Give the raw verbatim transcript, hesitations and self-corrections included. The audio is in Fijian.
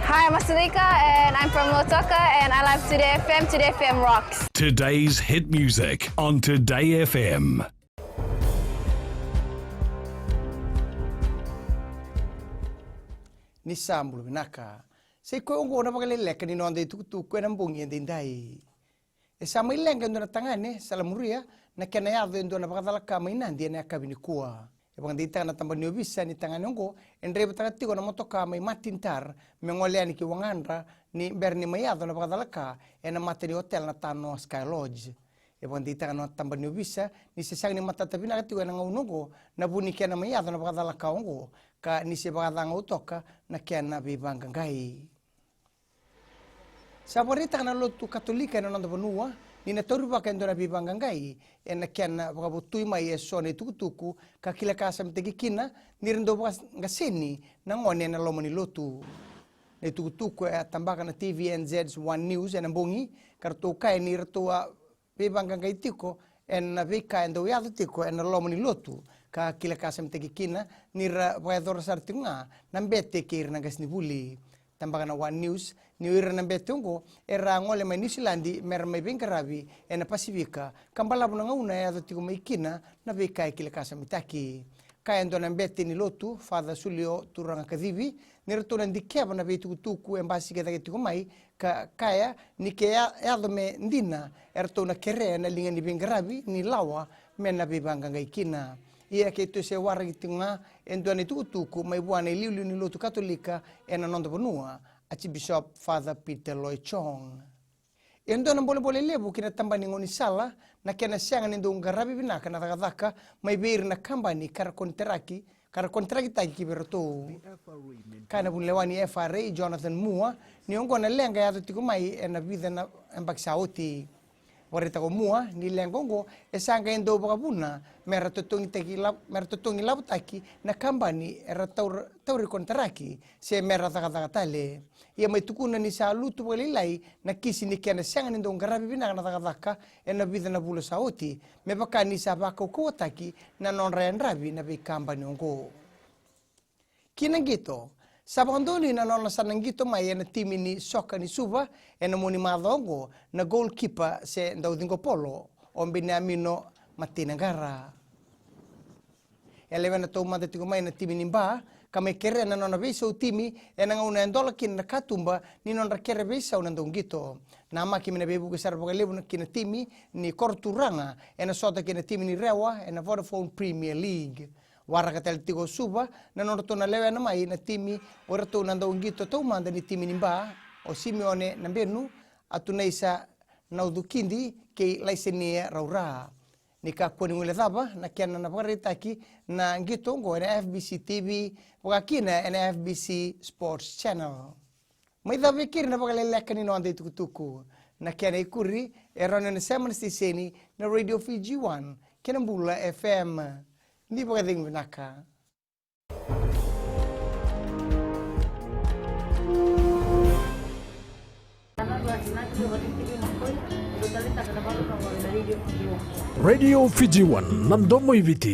Hi, I'm Asalika and I'm from Lautoka and I love Today F M. Today F M rocks. Today's hit music on Today F M. Ni sa bula vinaka. Sa i koya oqo na vakaleleka ni noda itukutuku ena bogi edaidai. E sa mai leqa e dua na tagane, sa lamuria na kena yaco e dua na vakacalaka mai Nadi ena yakavi nikua. E vakadeitaka na tabana ni ovisa ni tagane oqo e draivataka tiko na motoka mai Martin Tar me gole yani ki Wagadra ni bera ni mai yaco na vakacalaka ena mata ni hotel na Tanoa Sky Lodge. E vakadeitaka na tabana ni ovisa ni se sega ni matata vinaka tiko ena gauna oqo na vu ni kena mai yaco na vakacalaka oqo, ka ni se vakacagau toka na kena veivaqaqai. Sa vakaraitaka na lotu Katolika ena noda vanua ni na taurivaka e dua na veivaqaqai ena kena vakavotui mai e so na itukutuku ka kila ka samitaki kina ni ra dau vakaqaseni na gone ena loma ni lotu. Na itukutuku e a tabaka na T V N Z's One News ena bogi, ka ratou kaya ni ratou a veivaqaqai tiko ena veika e dau yaco tiko ena loma ni lotu, ka kila ka samitaki kina ni ra vakayacora sara tiko ga na bete kei ira na qasenivuli. Tabaka na One News ni o ira na bete oqo era a gole mai Niusiladi me ra mai veiqaravi ena Pasifika, ka balavu na gauna e yaco tiko mai kina na veika e kila ka samitaki. Kaya e dua na bete ni lotu, Father Sulio Turaga Kacivi, ni ratou na dikeva na veitukutuku e basika cake tiko mai, ka kaya ni ke ya-, yaco me dina, eratou na kerea na liga ni veiqaravi ni lawa me na veivaqaqai kina. Ia keitou se waraki tiko ga e dua na itukutuku mai vua na iliuliu ni lotu Katolika ena noda vanua, Archbishop Father Peter Lloyd Chong. E dua na bolebole levu ki na tabana ni gaunisala na kena sega ni dau qaravi vinaka na cakacaka mai vei ira na kabani ka ra konitaraki, ka ra konitarakitaki ki vei iratou. Kaya na vunilewa ni F R A, Jonathan Mua, ni oqo na leqa e yaco tiko mai ena vica na yabaki sa oti. Vakaraitaka o Mua ni leqa oqo e sa qai dau vakavuna me ra totogitaki la-, me ra totogi lavotaki na kabani era taura, tauri konitaraki se me ra cakacaka tale. Ia mai tukuna ni sa lutu vakalailai na kisi ni kena sega ni dau qaravi vinaka na cakacaka ena vica na vula sa oti, me vaka ni sa vakaukauwataki na nodra yadravi na veikabani oqo. Ki na qito, sa vakadonui na nona sa na qito mai ena timi ni soka ni Suva ena mua ni macawa oqo na goalkeeper se dauciqopolo, o Beniamino Matinaqara. E lewena taumada tiko mai na timi ni Ba ka mai kerea na nona veisau timi ena gauna e dola kina na katuba ni nodra kere veisau na dauqito. Namaki me na veivuke sara vakalevu na ki na timi ni Koroturaga ena sota kei na timi ni Rewa ena Vodafone Premier League. Waraka tale tiko o Suva na nodratou na lewena mai na timi o iratou na dauqito taumada ni timi ni Ba, o Simeone Nabenu, Atunaisa Naucukidi kei Laisenia Raura. Ni kakua ni guilecava na kena na vakaraitaki na qito oqo ena F B C T V, vakakina ena F B C Sports Channel. Mai cava e keri na vakaleleka ni noda itukutuku. Na kena ikuri e rawa ni o ni sema na siteseni na Radio Fiji One kei na Bula F M. Ni vakacegu vinaka. Radio Fiji One, na domo i Viti.